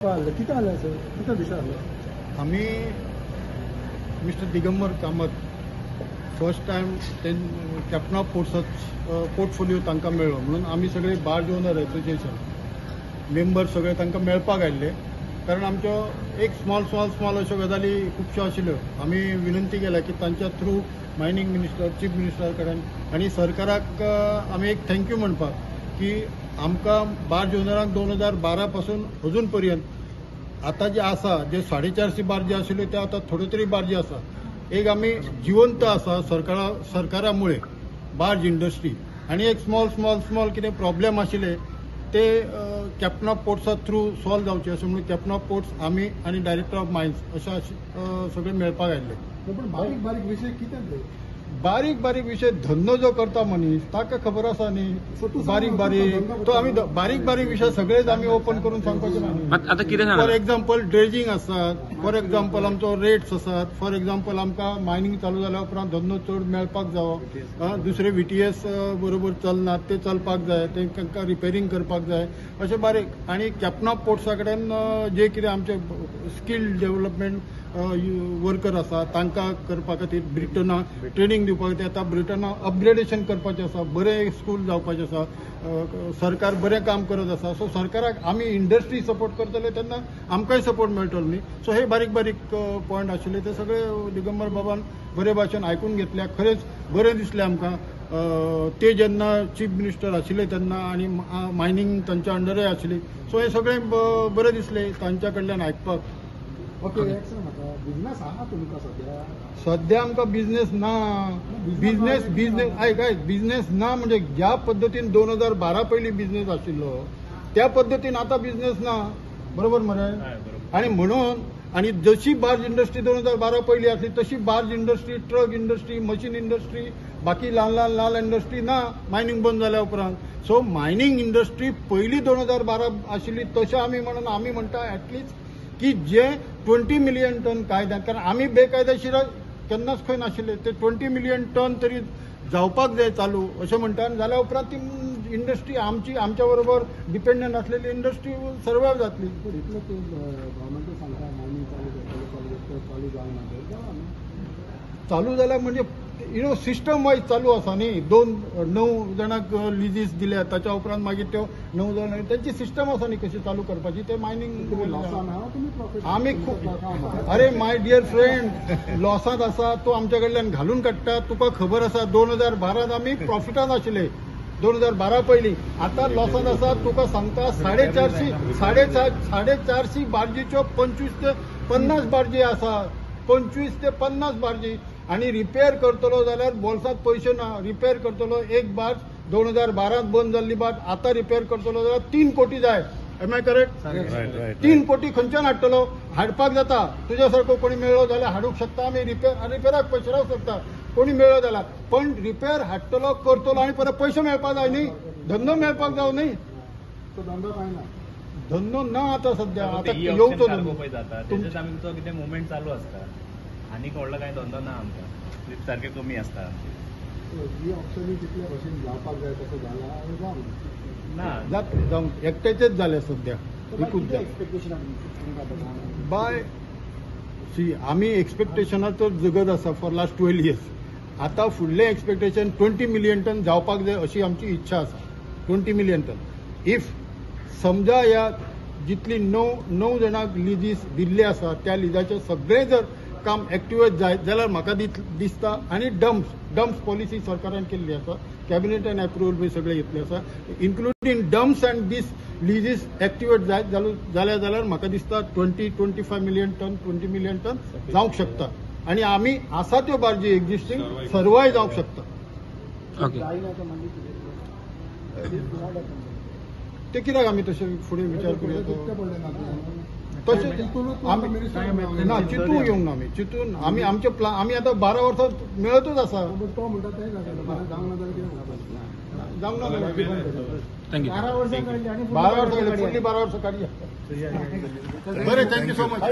कितें आलें सर, कितें विशय आसलो? आमी mister Digambar Kamat first time captain of पोर्ट्साच portfolio तांकां मेळ्ळो म्हणून आमी सगळे बार्ज ओनर एसोसिएशन मेंबर सगळे तांकां मेळपाक आयिल्ले, कारण आमच्यो एक स्मॉल स्मॉल स्मॉल अश्यो गजाली खुबश्यो आशिल्ल्यो. आमी विनंती केल्या की तांच्या through mining minister, chief minister कडेन आनी सरकाराक आमी एक thank you म्हणपाक की आमकां बार्ज ओनरांक 2012 पासून अजून पर्यंत आतां जे आसा जे 450 बार्जी आशिल्ल्यो ते आतां थोड्यो तरी बार्जी आसा. एक आमी जिवंत आसा सरकारामुळे बार्ज इंडस्ट्री. आनी एक स्मॉल स्मॉल स्मॉल कितें प्रॉब्लेम आशिल्ले ते कॅप्टन ऑफ पोर्ट्सा थ्रू सॉल्व जावचे अशें म्हणून कॅप्टन ऑफ पोर्ट्स आमी आनी डायरेक्टर ऑफ मायन्स अशें सगळे मेळपाक आयिल्ले. पण बारीक बारीक विशय कितें ते? बारीक बारीक विशय धंदो जो करता मनीस ताका खबर आसा न्ही, बारीक बारीक तो आमी बारीक बारीक विशय सगळेच आमी ओपन करून सांगपाचे ना. आतां कितें फॉर एक्झाम्पल ड्रेजिंग आसात, फॉर एक्झाम्पल आमचो रेट्स आसात, फॉर एक्झाम्पल आमकां मायनींग चालू जाल्या उपरांत धंदो चड मेळपाक जावो, दुसरे VTS बरोबर चलनात ते चलपाक जाय, ते तांकां रिपेरींग करपाक जाय, अशें बारीक. आनी कॅप्टन ऑफ पोर्ट्सा कडेन जे कितें आमचे स्कील डेव्हलपमेंट वर्कर आसा तांकां करपा खातीर ब्रिटना ट्रेनींग दिवपा खातीर आतां ब्रिटना अपग्रेडेशन करपाचें आसा, बरें स्कूल जावपाचें आसा, सरकार बरें काम करत आसा. सो सरकाराक आमी इंडस्ट्री सपोर्ट करतले तेन्ना आमकांय सपोर्ट मेळटलो न्ही. सो हे बारीक बारीक पॉयंट आशिल्ले ते सगळे दिगंबर बाबान बरे भाशेन आयकून घेतल्या. खरेंच बरें दिसलें आमकां. ते जेन्ना चीफ मिनिस्टर आशिल्ले तेन्ना आनी मायनींग तांच्या अंडरय आशिल्ली, सो हे सगळें बरें दिसलें तांच्या कडल्यान आयकपाक. ओके, बिझनेस आहा तुमकां सद्या? सद्या आमकां बिझनेस ना. बिझनेस बिझनेस आयक आयक बिझनेस ना म्हणजे ज्या पद्दतीन 2012 पयलीं बिझनेस आशिल्लो त्या पद्दतीन आतां बिझनेस ना, बरोबर मरे? आनी म्हणून आनी जशी बार्ज इंडस्ट्री 2012 पयलीं आसली तशी barge industry, truck industry, machine industry, बाकी ल्हान ल्हान ल्हान इंडस्ट्री ना मायनींग बंद जाल्या उपरांत. सो मायनींग इंडस्ट्री पयलीं 2012 आशिल्ली तशें आमी म्हणून आमी म्हणटा एटलिस्ट की जे 20 मिलियन टन कायद्यान, कारण आमी बेकायदेशीर केन्नाच खंय नाशिल्ले, ते 20 मिलियन टन तरी जावपाक जाय चालू अशें म्हणटा. आनी जाल्या उपरांत ती इंडस्ट्री आमची आमच्या बरोबर डिपेंडंट आसलेली इंडस्ट्री सर्वायव जातली. चालू जाल्यार म्हणजे you know system wise चालू आसा न्ही. 2-9 जाणांक लिजीस दिल्या ताच्या उपरांत मागीर त्यो 9 जाणां तेंची सिस्टम आसा न्ही कशी चालू करपाची. ते मायनींग आमी खूब, अरे my dear friend, लॉसांत आसा तो आमच्या कडल्यान घालून काडटा. तुका खबर आसा 2012 आमी प्रॉफिटान आशिल्ले 2012 पयलीं, आतां लॉसांत आसा. तुका सांगता 450 बार्जीच्यो 25 ते 50 बार्जी आसा, 25 ते 50 बार्जी. आनी रिपेर करतलो जाल्यार बोल्सांत पयशे ना. रिपेर करतलो एक बार्ज 2012 बंद जाल्ली बार्ज आतां रिपेर करतलो जाल्यार 3 कोटी जाय. Am I correct? 3 कोटी खंयच्यान हाडटलो? हाडपाक जाता, तुज्या सारको कोणी मेळ्ळो जाल्यार हाडूंक शकता आमी. रिपेराक पयशे रावंक शकता कोणी मेळ्ळो जाल्यार, पण रिपेर हाडटलो करतलो आनी परत पयशे मेळपाक जाय न्ही, धंदो मेळपाक जाव न्ही. धंदो कांय ना, धंदो ना आतां सद्या. आतां येवचो धंदो कितें मुवमेंट चालू आसता आनीक व्हडलो कांय धंदो ना आमकां, ट्रीप सारके कमी आसता आमचे. ही ऑप्शन जितले भशेन जावपाक जाय तसो जाला ना, जावंक एकट्याचेच जालें सद्या. एकूच बाय सी आमी एक्सपेक्टेशनाचो जगत आसा फॉर लास्ट 12 इयर्स. आतां फुडलें एक्सपेक्टेशन 20 मिलियन टन जावपाक जाय अशी आमची इच्छा आसा. 20 मिलियन टन if समजा ह्या जितली 9 जाणांक लिजीस दिल्ले आसा त्या लिजाचें सगळें जर काम एक्टिवेट जायत जाल्यार म्हाका दिसता. आनी डम्प्स पॉलिसी सरकारान केल्ली आसा, कॅबिनेटान एप्रुवल बी सगळें घेतलें आसा, including dumps and these leases activate जायत जाल्यार म्हाका दिसता 20-25 मिलियन टन, 20 मिलियन टन जावंक शकता. आनी आमी आसा त्यो बार्जी एक्झिस्टींग सर्वाय जावंक शकता. ते कित्याक आमी तशें फुडें विचार करूया? तशें आमी ना चिंतूंक येवंक ना. आमी चिंतून आमी आमचे प्लान आमी आतां 12 वर्सां मेळतूच आसा. जावंक ना 12 वर्सां काडली, फुडलीं 12 वर्सां काडया. बरें, thank you so much.